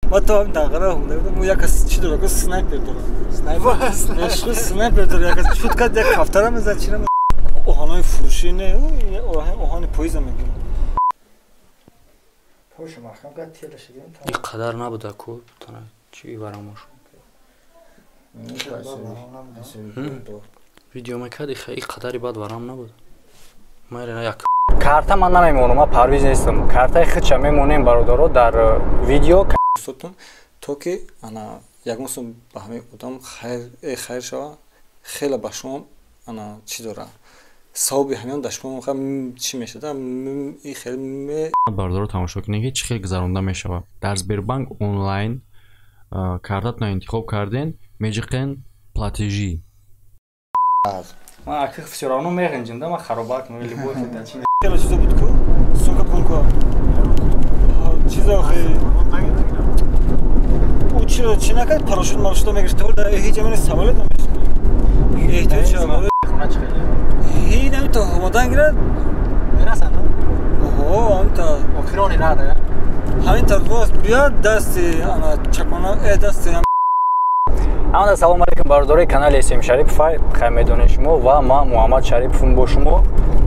Ма то дангара хунда як кас чӣ дора, ку снайпер дора. Снайпер. Снайпер дора, як кас шут кард, як ҳафтара мезад, чира оҳанои фурӯшӣ не, оҳани поиза мегирад. Пошу маҳкам кард, телаша гирем. И қадар набуда ку, чӣ варамош. Видео мекард, и қадари бад варам набуд. Майра як карта ман намемонам, ман парвиз нестам. Картаи худша мемонем, бародаро, дар видео. Устодтон то ки ана ягон сум ба ҳамаи одам хайр шава, хеле ба шумо ана чӣ дора, савоби ҳамиён дар шумо чӣ мешада, и хеле. Бародаро, тамошо кунед, ки чӣ хел гузаронда мешавад. Дар Сбербанк онлайн картатона интихоб карден, меҷиқен платежи. Ман аких всё равно меғинҷим да, ман харобак любой фитачи. Хеле чизо буд ку, сумка пулка. Чизо хе. У чиро чӣ накард, парашют марашюта мегирифт, то ҳеҷ амини самолёт намешид. Эҳтиёт шава. Ҳеҷ намито омодан гирад. Мерасанд? Оҳо, ҳамта. Охирони рада. Ҳамин тавр боз биёд дасти ана чакона, дасти. Ҳамада салом алейкум, бародарои канали СМ Шарипов, хай медонед шумо ва ман Муҳаммад Шариповм бо шумо.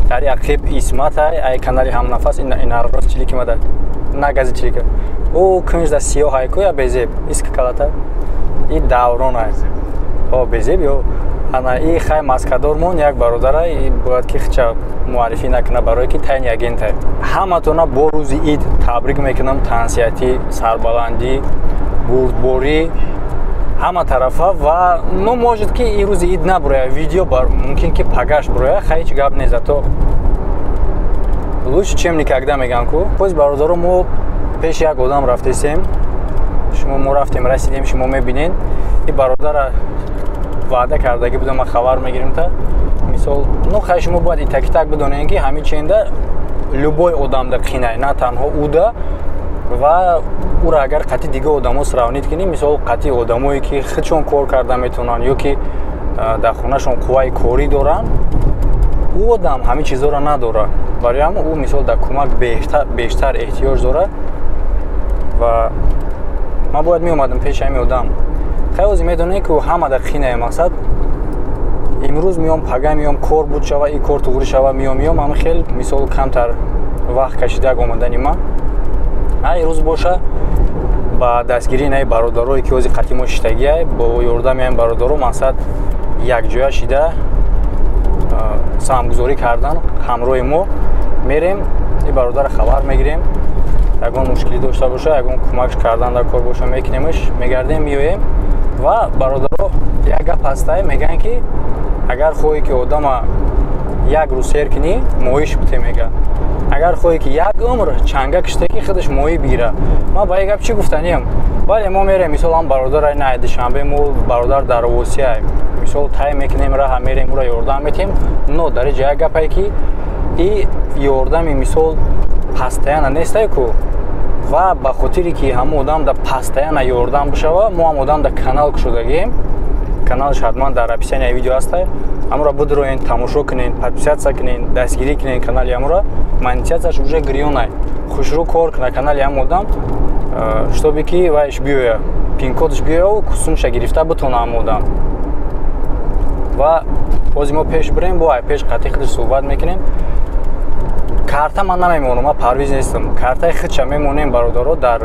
Дар ақиб Исматай, ай канали ҳамнафас, ин рост чилики мада. На гази чилика. Ӯ кунҷ да сиёҳ ай ку я безеб, иска калата. И даврон ай. О, безеб ё ана и хай маскадормон як бародара, и бояд ки хича муаррифӣ накуна, барое ки тайни агентай. Ҳаматона бо рӯзи ид табрик мекунам, тансиҳатӣ, сарбаландӣ, бурдборӣ ҳама тарафа. Ва ну, может, ки ин рӯзи ид набуроя видео, мумкин ки пагаш буроя, хай ҳеҷ гап нест, зато лучше, чем никогда, мегӯям ку. Боз, бародаро, мо пеши як одам рафтесем, шумо мо рафтем, расидем, шумо мебинед. И бародара ваъда кардагӣ будам, ман хабар мегирем та мисол. Ну хай, шумо бояд итак-итак бидонед, ки ҳамин ченда любой одамда қинай, на танҳо уда. Ва ӯро агар қатъи дига одамо сравнить кунем, мисол, қатъи одамое ки худшон кор карда метавонанд ё ки дар хонашон қувваи корӣ доранд, ӯ одам ҳамин чизҳоро надорад. Барои ҳамн ӯ мисол дар кӯмак бештар эҳтиёҷ дорад. Ва ман бояд меомадам пеши ҳамин одам. Хай, ҳозир медонед, ки ҳама дар қинае, мақсад, имрӯз меом, пага меом, кор буд шава, и кор туғрӣ шава, меом, меом, ҳамин хел мисол камтар вақт кашидак омадани ман. Ай рӯз боша, ба дастгирии наи бародарое ки ҳозир қатъи мо шиштагиай, бо ёрдами ҳамин бародаро, мақсад, якҷоя шида саҳмгузорӣ кардан, ҳамроҳи мо мерем, и бародарро хабар мегирем, ягон мушкилӣ дошта боша, ягон кӯмак кардан дар кор боша, мекунемш, мегардем, меоем. Ва, бародаро, як гап ҳастай, мегӯянд, ки агар хоҳӣ, ки одама як рӯз сер кунӣ, моҳиш бите, мега, агар хоҳӣ, ки як умр чанга киште, ки худаш моҳӣ бигира. Ман ба як гап чӣ гуфтаниям? Бале, мо мерем, мисол, ҳам бародарай на Душанбе, мо бародар дар Восия, мисол, тай мекунем раҳа, мерем, ӯро ёрдам метиҳем. Но дар иҷа як гапае, ки и ёрдами мисол постоянно нестай ку. Ва ба хотире ки ҳамон одам да постоянно ёрдам бишава, мо ҳам одам да канал кушодагием. Каналаш ҳатман дар описанияи видео ҳастай, ҳамуро бидроен, тамошо кунен, подписаться кунен, дастгирӣ кунен канали ҳамуро. Монетизатсияш уже гирёнай, хушрӯ кор куна канали ҳам одам, чтобы ки вайш биёя, пинкодш биёяву кусумша гирифта битона ҳам одам. Ва ҳозир мо пеш бирем, бо ай пеш қатъи худаш суҳбат мекунем. Карта ман намемонам, ман парвиз нестам, картаи худша мемонем, бародаро, дар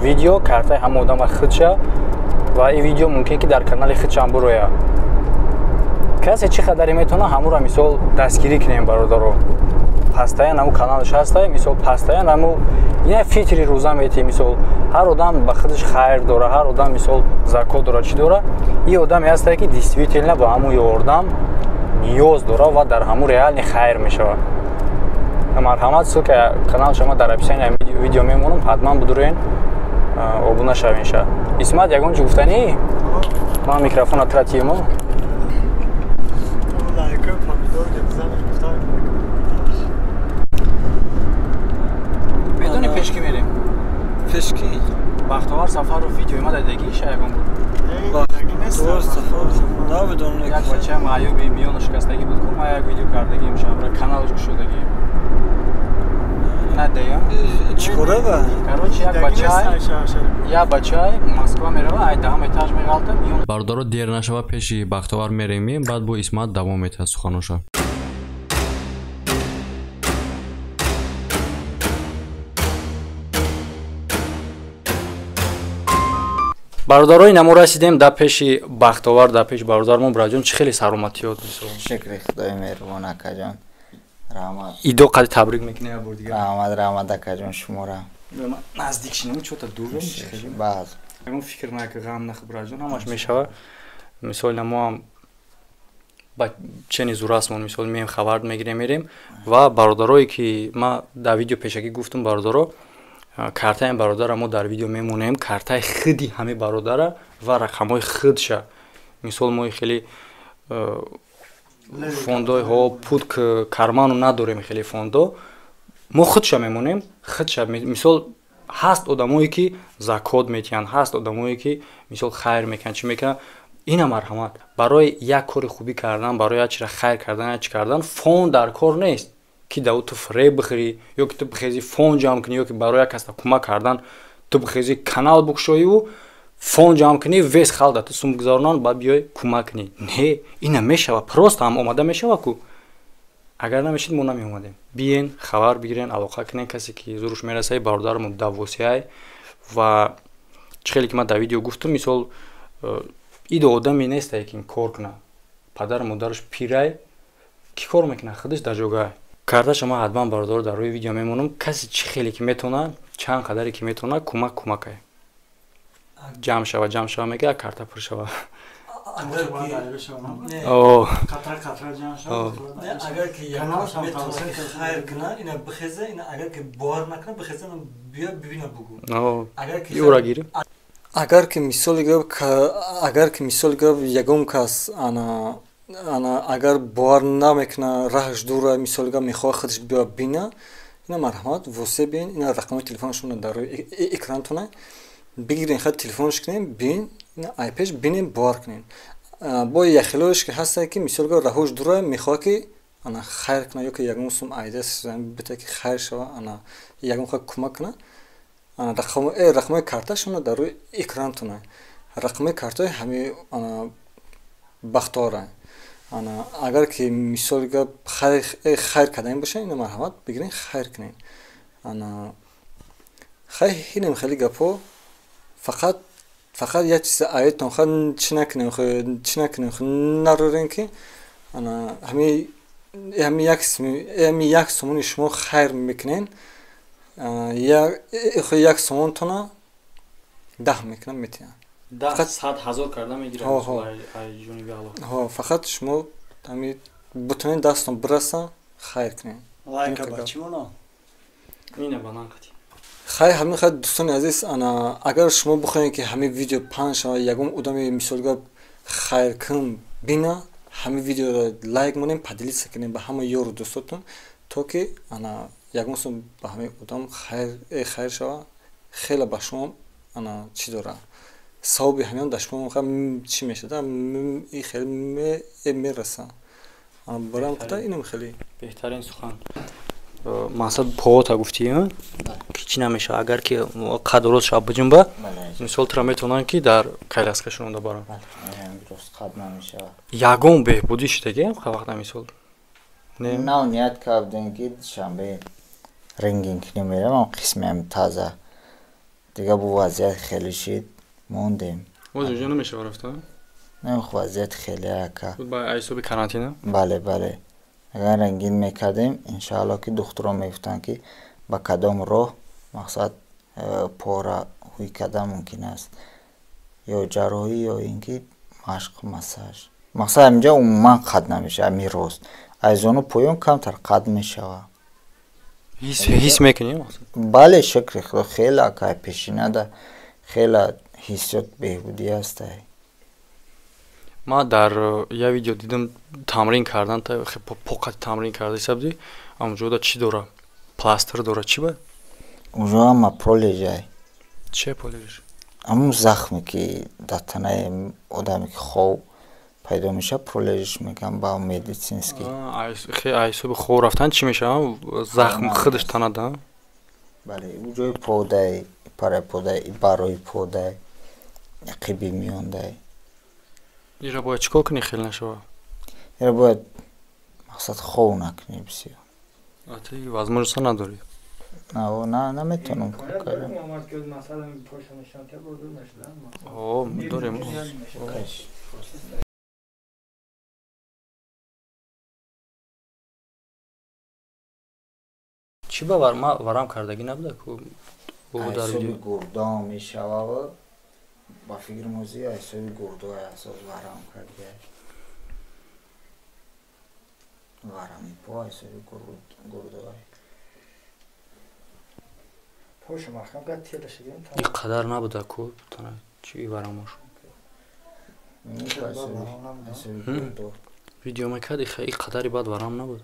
видео, картаи ҳама одама худша. Ва ин видео мумкин ки дар канали худшам буроя. Касе чӣ қадаре метавона, ҳамуро мисол дастгирӣ кунем, бародаро. Постоянно ҳаму каналаш ҳастай, мисол, постоянно ҳаму ина фитри рӯза мети. Мисол, ҳар одам ба худаш хайр дора, ҳар одам мисол закот дора, чӣ дора. И одаме ҳастай, ки действительно ба ҳаму ёрдам ниёз дора ва дар ҳаму реальный хайр мешавад. Марҳамат, ссылка канал шумо дар описанияи видео мемонам, ҳатман бидуроен, обуна шавен. Ша Исмат, ягон чӣ гуфтанӣ? Ман микрофона тратимо. Лайка помидор гап гуфтам. Медони, пешки мерем? Пешки? Бахтовар Сафаров видеои ма дадагӣ ша ягон буд? Бахтовар Сафаров намедонам. Як бача маъюби миёна шикастагӣ буд ку, ма як видео кардагим, шамра каналш кушодагим. надея. Чӣ кора? Короче, як бачай Москва мерава, ай даҳум этаж меғалта. Бародаро, дер нашава, пеши Бахтовар меремем, баъд бо Исмат давом метиҳад суханоша. Бародарои, намо расидем дар пеши Бахтовар, дар пеши бародармон. Браҷон, чӣ хеле саломатиёт? Шукри Худои меҳрубон, акаҷон, раҳмат. Идо қади табрик мекунем як бор дигар. Раҳмат, раҳмат, акаҷон, шумора. Наздик шинем, чота дур. Баъз ягон фикр нака, ғам нахӯ, браҷон, ҳамаш мешава. Мисол, намо ба чени зурасмон, мисол, меем, хабар мегирем, мерем. Ва бародарое ки ма дар видео пешакӣ гуфтум, бародаро, картаи бародара мо дар видео мемонем, картаи худи ҳами бародара ва рақамҳои худша. Мисол, мо хеле фондои пут карману надорем, хеле фондо мо худша мемонем, худша. Мисол, ҳаст одамое ки закот метиҳанд, ҳаст одамое ки, мисол, хайр мекунанд, чӣ мекунанд. Ина марҳамат, барои як кори хубӣ кардан, барои як чира хайр кардан, як чӣ кардан фонд дар кор нест, ки да ту фиреб бихӯрӣ ё ки ту бихези фонд ҷамъ кунӣ, ё ки барои як каса кӯмак кардан ту бихези канал букушоиву фонд ҷамъ кунӣ, вес халда ту сум гузаронанд, баъд биёй кӯмак кунӣ. Не, ина мешава, просто ҳам омада мешава ку. Агар намешид, мо намеомадем. Биен, хабар бигирен, алоқа кунен, касе ки зуруш мерасай, бародарамон давосияй. Ва чӣ хеле ки ман дар видео гуфтум, мисол, идо одаме нестае ки кор куна, падару модараш пирай, ки кор мекуна, худаш дар ҷогай. Карташа ман ҳатман, бародаро, дар рӯи видео мемонам. Касе чӣ хеле ки метавона, чанд қадаре ки метавона, кӯмак кӯмакай. Ҷамъ шава, ҷамъ шава, мега, як карта пур шава. Агар ки хайр куна, ина бихеза, ина агар ки бовар накуна, бихеза, биё бибина, бугу. Ӯра гирӣ. Агар ки мисоли гап, агар ки мисоли гап, ягон кас ана агар бовар намекуна, раҳаш дура, мисоли гап, мехоҳад худаш биё бина, ина марҳамат, восе биен, ина рақамои телефонашона дар рӯи экранатона бигирен, хад телефонш кунем, бин, ина айпеш бинем, бовар кунем. Бо яхелош ки ҳастае ки, мисоли гап, раҳош дура, мехоҳад ки ана хайр куна ё ки ягон сум айда бита ки хайр шава, ана ягон хел кӯмак куна, рақамои карташона дар рӯи экранатона, рақамои картаи ҳами ана Бахтовара. Ана агар ки, мисоли гап, хайр карданӣ боша, ина марҳамат, бигирен, хайр кунен. Ана хай ҳинем хеле гапҳо. Фақат як чиз аёдтон, ха, чӣ накунем, чӣ накунем, нарорем ки ана ҳами як сомони шумо хайр мекунен, як сомонтона 10 мекунам, метиҳам. 10, 100, ҳазор карда мегирад. Фақат шумо ҳами бутонед, дастон бираса, хайр кунед. Хай ҳамин хай, дӯстони азиз, ана агар шумо бихоҳед ки ҳамин видео паҳн шавад, ягон одами, мисол гап, хайркун бина, ҳамин видеоро лайк монем, поделиться кунем ба ҳама ёру дӯстотон, то ки ана ягон сум ба ҳамин одам хайр шава. Хеле ба шумо ана чӣ дора, савоби ҳамин дар шумо чӣ мешада, хеле мераса. Барам кута инам хеле беҳтарин сухан. Мақсад повота гуфтӣ, ки чӣ намешава, агар ки қад рост шава, биҷунба, мисол, тура метавонанд ки дар коляска шунонда баранд. Ягон беҳбудӣ шудаги вақта, мисол? Нав ният кардем ки душанбе рентген кунем, меравам, қисмеам таза дига бу вазъият хеле шид, мондем. Ҳозир намешава рафта? Не, вазъият хеле, ака. Ба ҳисоби карантина? Бале, бале. Агар рентген мекардем, иншаалло, ки духтурон мегуфтанд, ки ба кадом роҳ, мақсад, пора ҳуй кардан мумкин аст, ё ҷарроҳӣ, ё ин ки машқ, массаж. Мақсад, ҳаминҷа умуман қад намешава, ҳамин рост аз зону поён камтар қад мешава. Ҳис мекунӣ? Бале, шукри Худо, хеле, ака, пешинада хеле ҳиссиёт беҳбудӣ ҳастай. Ман дар як видео дидам, тамрин кардан, поқати тамрин карда ҳисабди, амҷода чӣ дора, пластир дора, чӣ ба? Уҷо ҳама пролежай. Че пролеж? Ҳамун захме ки дар танаи одаме ки хов пайдо мешавад, пролежиш мекунам ба медицинский. Ҳисоби хов рафтан чӣ мешавад, захм худаш танада? Бале, ӯ ҷои подай, параи подай, барои подай, қиби миёндай. Ира бояд чӣ кор кунӣ хел нашава? Ира бояд мақсад хов накунӣ бисёр. А ти возможности надорӣ? На, наметавонам кор кардан. О, дорем. Чӣ ба варам кардагӣ набуда ку? Ҳисоби гурдо мешавад, ба фикри мозӣ ҳисоби гурдо асос варам кардия. Варами по ҳисоби гурдо. И қадар набуда ку чӣ варамош? Видео мекард, и қадари баъд варам набуд.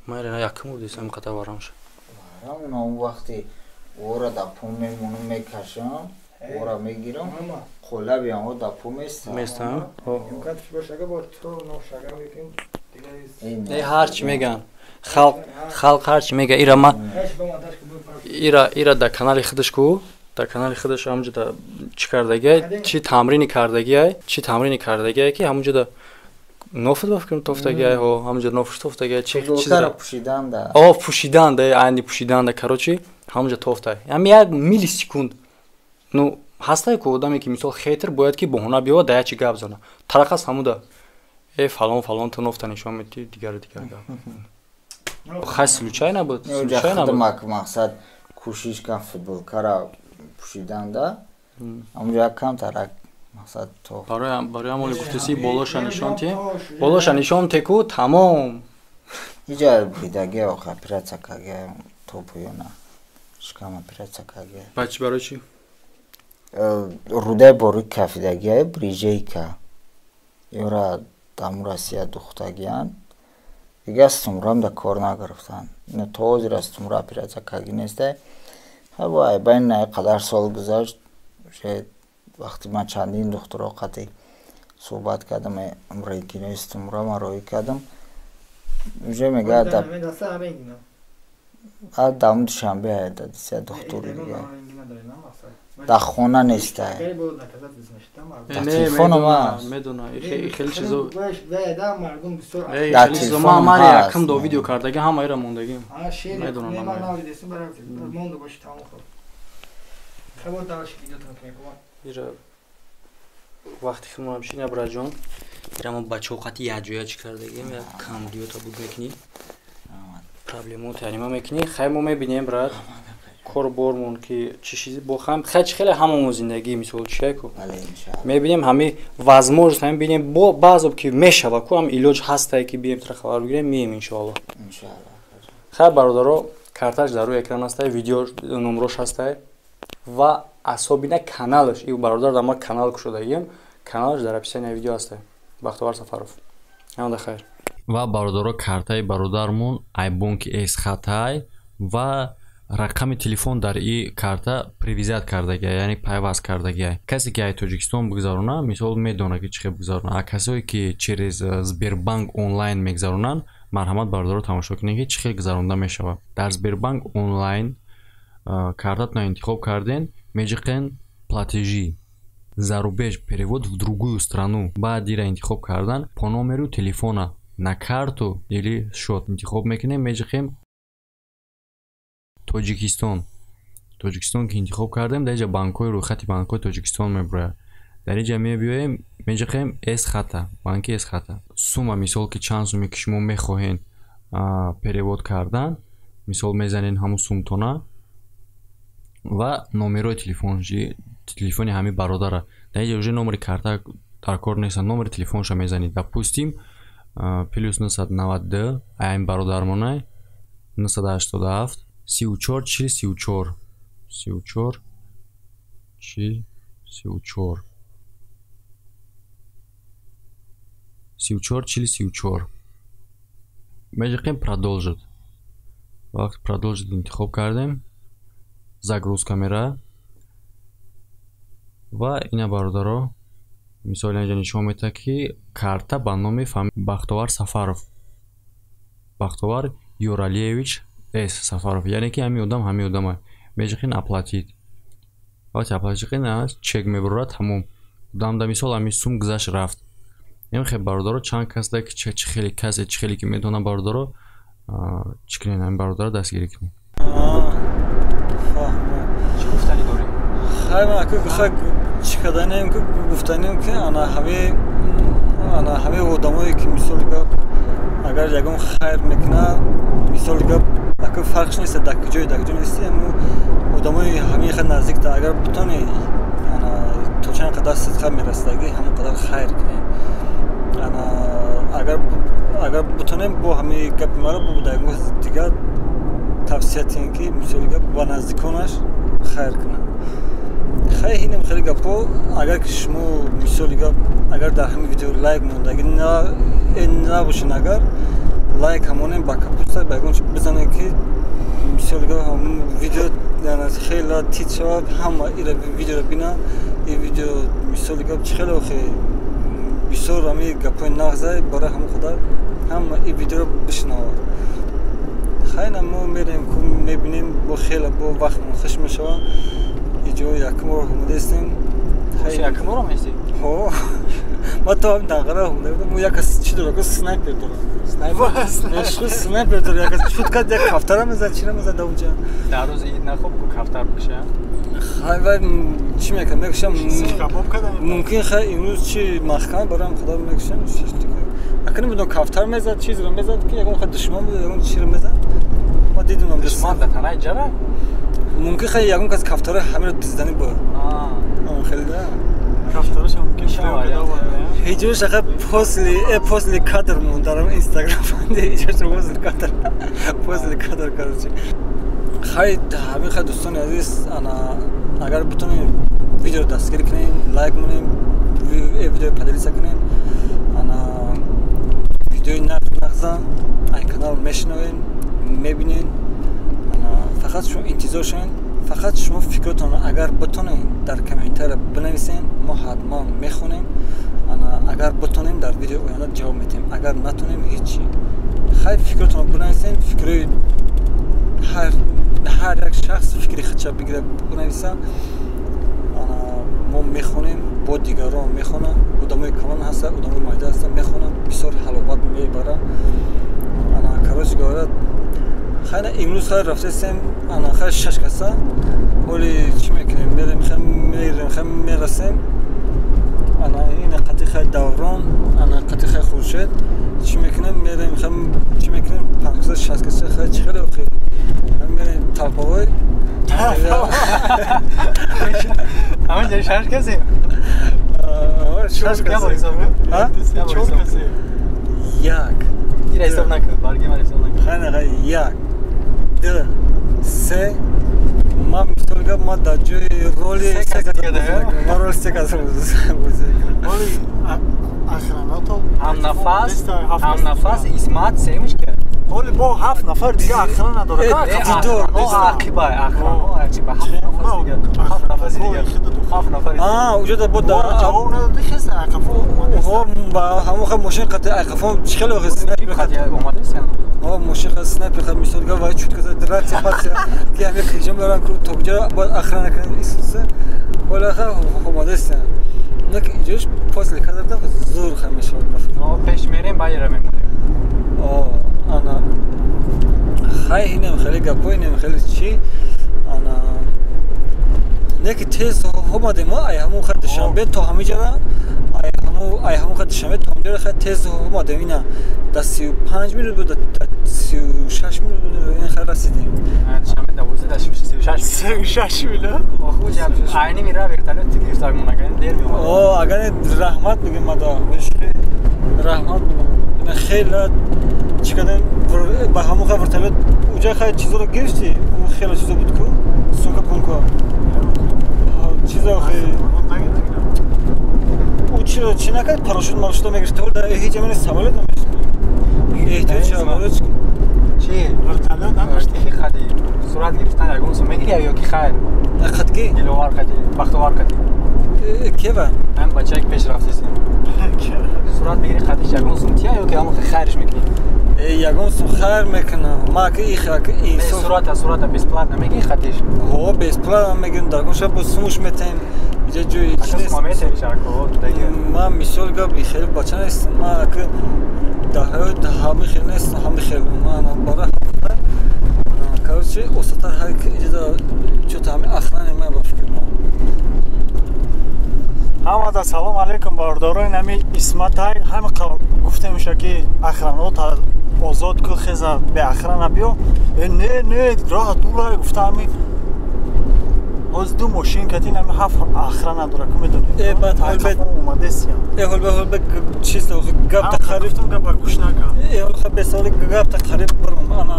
Ман якум будисам қадар варам шуд. Варам на он вақте ора да по мемонам мекашам, ора мегирам, қолаби ҳамон да по местам. Местам? Э ҳар чӣ меган. Халқ ҳар чӣ мега. Ира ма ира дар канали худаш ку, дар канали худаш ҳамунҷо чӣ кардагиай, чӣ тамрини кардагиай, чӣ тамрини кардагиай ки ҳамунҷо да нофт ба фикрам тофтагиай, ҳо, ҳамунҷо нофш тофтагиай, чӣ чизро пӯшиданда. О, пӯшиданда, айни пӯшиданда, короче, ҳамунҷо тофтай. Ҳам як миллисекунд. Ну, ҳастай ку одаме ки мисол хейтер бояд ки баҳона биёвад да як чи гап зана. Тарақас ҳамуда. Э фалон фалон ту нофта нишон медиҳӣ, дигару дигар гап. Хай случай набуд, случай набуд. Мақсад кӯшиш кан футболкара пӯшиданда, ҳамунҷо як камтарак мақсад то. Барои ҳамоли гуфтеси болоша нишон те, болоша нишон те ку тамом. Иҷа бидаги охи оператсия кардия то поёна. Шикам оператсия кардия. Ба чӣ, барои чӣ? Рудаи бори кафидагия брижейка. Ёра даму Россия духтагиян. Дига стумрам да кор нагирифтанд. То ҳозир стумра оператсия карди нестай. Ҳа байн на қадар сол гузашт. Вақти ман чандин духтуро қатъи суҳбат кардам, рентгенои стумра ман роҳӣ кардам. Уже мегӯяд даму Душанбе дадися духтури дига. Дар хона нестай. Дар телефонам ҳаст. Медона, хеле чизо. Дар телефонам ман ҳаст. Якум до видео кардаги ҳамаира мондагим. Медонам. Ира вақти худмонам шина браҷон. Ира мо бачаҳо қати якҷоя чӣ кардагим, як камбудиёта буд мекунӣ. Проблемот яъне ма мекунӣ. Хай мо мебинем брат. Кор бормон ки чӣ чизи бо хам хай чӣ хеле ҳамамон зиндагӣ мисол чия ку. Мебинем ҳами возможност ҳами бинем бо баъзо ки мешава ку ҳам илоҷ ҳастае ки бием тра хабар бигирем, мием иншоалло. Хай бародаро, карташ дар рӯи экран ҳастае, видео номрош ҳастае ва асобина каналаш. И бародар дар ма канал кушодагием, каналаш дар описанияи видео ҳастае. Бахтовар Сафаров. Ҳамада хайр. Ва бародаро, картаи бародармон ай бонки Эсхатай ва рақами телефон дар и карта привязать кардагия, яъне пайваст кардагия. Касе ки ай Тоҷикистон бигзарона, мисол медона ки чӣ хел бигзарона. А касое ки через Сбербанк онлайн мегзаронанд, марҳамат бародаро тамошо кунед ки чӣ хел гузаронда мешавад. Дар Сбербанк онлайн картатонро интихоб карден, меҷиқен платежи, зарубеж, перевод в другую страну. Баъд ира интихоб кардан по номеру телефона на карту или счет интихоб мекунем, меҷиқем Тоҷикистон. Тоҷикистон ки интихоб кардем, дар инҷа банкҳои рӯйхати банкҳои Тоҷикистон мебурояд. Дар инҷа мебиёем, меҷиқем Эсхата, банки Эсхата. Сума мисол ки чанд суме ки шумо мехоҳед перевод кардан, мисол мезанед ҳамун сумтона ва номерои телефони ҳамин бародара. Дар инҷа уже номери карта дар кор нест, номери телефонша мезанед. Допустим, плюс 992 айн бародармонай 987 34 40 34 34 40 34 34 40 34. Меҷиқем продолжить. Вақт продолжить интихоб кардем, загрузка мера ва ина бародаро мисол инҷа нишон медиҳад ки карта ба номи Бахтовар Сафаров, Бахтовар Юралиевич С Сафаров, яъне ки ҳамин одам ҳамин одама. Меҷиқин оплатить. Вақте оплатить чек мебарорад, тамом. Одам да мисол ҳамин сум гузашт, рафт. Ин хел бародаро, чанд кас да ки чӣ хеле касе, чӣ хеле ки метавона, бародаро, чӣ кунем, ҳамин бародаро дастгирӣ кунем. Чӣ гуфтанӣ дорӣ? Хай, ман хай чӣ карданем, ки гуфтанем, ки ана ҳамаи одамое ки, мисоли гап, агар ягон хайр мекунад, мисоли гап, ака, фарқш нест дар куҷое, дар куҷо нести, аммо одамои ҳамаи хай наздикта, агар бутони, ана то чанд қадар сидқа мерасидаги, ҳамон қадар хайр кунем. Ана агар бутонем, бо ҳамаи гапи маро бо дар ягон дигар тавсия тиҳем, ки, мисоли гап, ба наздиконаш хайр кунад. Хай, инам хеле гапҳо. Агар ки шумо, мисоли гап, агар дар ҳамин видео лайк мондагӣ набошен, агар лайк ҳамонем, ба капуста, ба ягон чи бизанем, ки, мисоли гап, ҳамон видео хеле тит шавад, ҳама ира видеоро бинанд. Ин видео, мисоли гап, чӣ хеле охи бисёр ҳамин гапҳои нағза, барои ҳамон қадар ҳама ин видеоро бишнавад. Хайна, мо мерем, мебинем, бо хеле бо вақтмон хуш мешавад. Иҷо якум бор омадаистем. Якум бор омадисти? Ҳо, ман то ҳамин данғара омада будам. Як кас чӣ дора, снайпер дора, снайпер дора, як кас чут кард, як кафтара мезад, чира мезад дар унҷа. Дар рӯзи ид нахоб ку кафтар бикша. Хай, вай чӣ мекард, мекушам, мумкин, хай, имрӯз чи маҳкам бароям худо мекушам. Ака, намедонам, кафтар мезад, чизро мезад, ки ягон хай душман буд, ягон чиро мезад, ма дидум. Душман дар танаи ҷара? Мумкин, хай, ягон кас кафтара ҳамеро диздани буд, хеле да. Ҳеҷош ака после кадр мондарам Инстаграм, ҳеҷош после кадр. Короче, хай, ҳамин. Хай, дӯстони азиз, ана агар битонем, видеоро дастгирӣ кунем, лайк монем, видео поделиться кунем. Ана видеои нағза ай канал мешунавем, мебинем. Ана фақат шумо интизор шавед, фақат шумо фикротонро, агар битонем, дар комментария бинависем, мо ҳатман мехонем. Ана агар битонем, дар видеои оянда ҷавоб медиҳем, агар натонем, ҳечи. Хай, фикротонро бинависем, фикрои ҳар як шахс фикри худша бигира, бинависа. Ана мо мехонем, бо дигарон мехонам, одамои калон ҳаста, одамои майда ҳаста, мехонам, бисёр ҳаловат мебара. Ана, короче говоря, хайна, имрӯз хай рафтесем, ана хай шаш каса. Ҳоли чӣ мекунем, мерем, хай мерем, хай мерасем. Ана ина қати хай Даврон, ана қати хай Хуршед, чӣ мекунем, мерем, хай чӣ мекунем, 5 каса, 6 каса, хай чӣ хеле охи мерем толповой. Ҳамин шаш касем. Шаш каса. Як. Ира ҳисоб накун, барги ман ҳисоб накун. Хайна, хай, як, ду, се. Ман, мисол гап, ман дар ҷои роли се каса, ман роли се каса бозӣ мекунам. Ҳамнафас, ҳамнафас, Исмат, семиш ки. Ҳоли бо ҳафт нафар дига охрана надорад. Ақиба, охрана, ақиба, ҳафт нафаси дига, ҳафт нафари. Уҷода бо ҷавоб надоди, хест айқафо. Ба ҳамон хай мошин қати айқафо чӣ хеле охи снайпер омадест. О, мошин қати снайпер хай, мисол гап, вай чут каза, рация пация, ки ҳаме киҷо меран, ку то куҷо бояд охрана кунем исуса. Ҳола хай омадест. Нак иҷош после кадрда зур хай мешавад. Пеш мерем, баъд мемонем. Ана хай, инам хеле гапҳо, инам хеле чӣ. Ана не ки тез омадем, ай ҳамон хай Душанбе то ҳамиҷара, ай ҳамон хай Душанбе то ҳамиҷара хай тез омадем. Ина дар 35 минут буд, дар 36 минут буд, ин хай расидем. Душанбе 12, дар 36. 36 минут. Айни мира вертолёт гирифта мон, дер меомад. О, агар раҳмат бигем, мада раҳмат бигем, ина хеле чӣ кардем ба ҳамон хай вертолёт. Уҷа хай чизоро гирифтӣ, хеле чизо буд ку, сумка пунка, чизо хе ӯ чиро чӣ накард, парашют марашюта мегирифт, ҳеҷ амини самолёт намешид, эҳтиёҷ шава. Чи вертолёт надошти? Ки хади сурат гирифтан ягон сум мегири ё ки хайр? Хад ки? Диловар хади, Бахтовар хади. Кева? Ҳам бачае ки пеш рафтесем. Сурат мегири хадиш, ягон сум тия ё ки ҳамон хайриш мекунӣ? Ягон сум хайр мекунам. Ма ки их ак инсоф. Сурата бесплатно мегӣ хатиш? Ҳо, бесплатно мегирем, дар шаб бо сумуш метаем. Иҷа ҷои чӣ нест. Ман мисол гап хеле бача нестам. Ман аки дар ҳаёт ҳами хел нестам, ҳами хел. Ман барои короче осатар ҳар ки иҷа чӯта ҳами охрана ман ба фикр ман. Ҳамада салом алейкум бародарои нами Исматай. Ҳами гуфта меша ки охранао озод ку хеза беохрана биё. Не, не, роҳ дура гуфта ҳами ҳоз ду мошин кати нами ҳафт охрана дора ку медонӣ. Э баъд ҳолбе омадесия. Э ҳолбе ҳолбе чиз гап та қариб гапа гӯш нака. Э ҳолбе бесоли гап та қариб бурум ана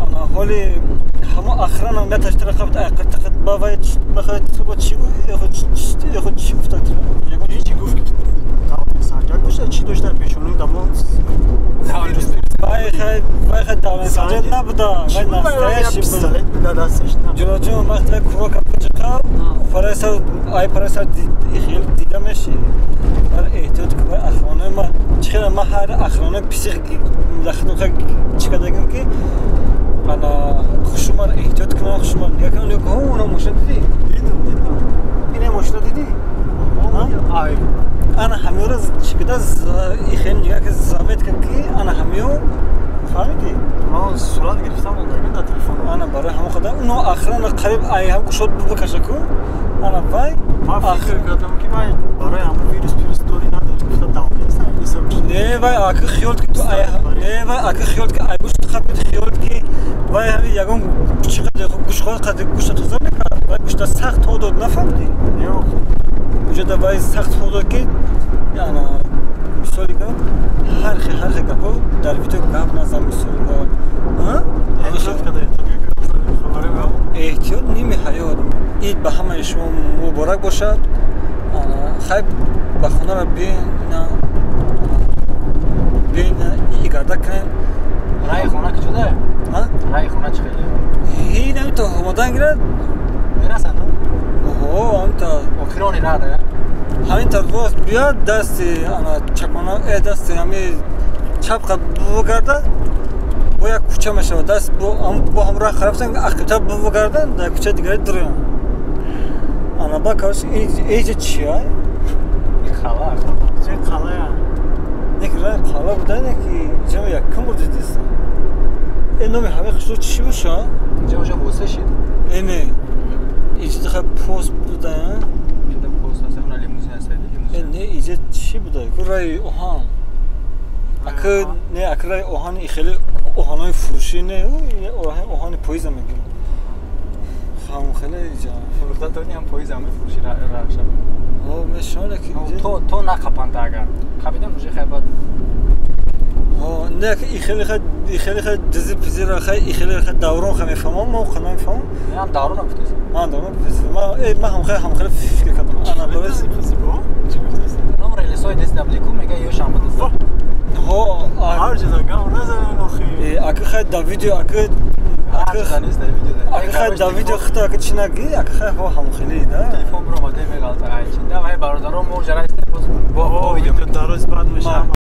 ана ҳоли ҳамо охрана меташтара қабт айқат ба вай бахай суба чи эхо чи гуфта ягон ҳеҷ гуфт ки санҷар дошта чи дошта пешонии дамон вай хай вай хай давлат санҷар набуда вай настоящий пистолет буда дасташ ҷуроҷон вақт вай курок апчиқа фарасар ай фарасар хел дида меши бар эҳтиёт ки вай охранаи ма чи хела ма ҳар охранаи псих лахнуха чӣ кардагим ки ана хушумар эҳтиёт кунам хушумар нигоҳ кунам нигоҳ кун она мошина дидӣ дидам дидам ина мошина дидӣ ай ана ҳамёро чӣ када ихел нигоҳ ки замет кар ки ана ҳамё фаҳмидӣ ман сурат гирифтам ондагин дар телефон ана барои ҳамон қадар уно охрана қариб ай ҳам кушод бикаша ку ана вай ман фикр кардам ки вай барои ҳамон вирус пирус дори надори гуфта давлет не вай аки хиёл ки ту ай не вай аки хиёл ки ай гӯшт қапид хиёл ки вай ҳами ягон чӣ қадар гӯшхор қадар гӯшта тоза мекард вай гӯшта сахт то дод нафаҳмидӣ уҷода вай сахт то дод ки ана мисоли гап ҳар хел ҳар хел гапо дар видео гап назан мисоли гап эҳтиёт ними ҳаёт. Ид ба ҳамаи шумо муборак бошад. Хайр ба хонаро биёен биёен игарда кунем. Раи хона куҷода? Раи хона чӣ хеле? Ҳин ҳамин то омодан гирад. Мерасанд? Оҳо, ҳамин то охирони рада. Ҳамин то рост биёд дасти ана чапона дасти ҳами чап қад бугарда бо як кӯча мешавад даст бо ҳам роҳ рафтан ақибтар бугардан дар кӯчаи дигаре дуроянд. Ана ба короче эҷа чия? Қала. Чӣ қалая? Неки рай қала буда неки ҷама якум бор дидистам. Э номи ҳамаи хушрӯ чӣ боша? Инҷа уже восе шид. Э не. Иҷа хай пост буда. Инда пост аст, она лимузин аст, лимузин. Э не, иҷа чӣ буда? Ку рай оҳан. Ака не, ака рай оҳани хеле оҳанои фурӯшӣ не, оҳани поиза мегирам. Хам хеле иҷа. Фурӯхта тони ҳам поиза мефурӯши раша. Ҳо, мешона ки то нақапанд агар. Қапидан уже хай бад. Ҳо, не ки ихеле хай ихеле хай дизи пизира хай ихеле хай даврон хай мефаҳмам, мо қана мефаҳмам. Ман даврон гуфтес. Ман даврон гуфтес. Ман ман ҳам хай ҳам хеле фикр кардам. Ана барои пизи бо? Чӣ гуфтес? Ном релисои дизи даблику мега ё шанба дизи. Ҳо, ҳар чиза гап назанен охи. Ака хай да видео ака ака хай да видео хита ака чӣ нагӣ ака хай ҳо ҳамхелӣ да. Телефон биромаде меғалта ай чи. Да вай бародарон мо ҷарайст боз бо видео дароз бад мешавад.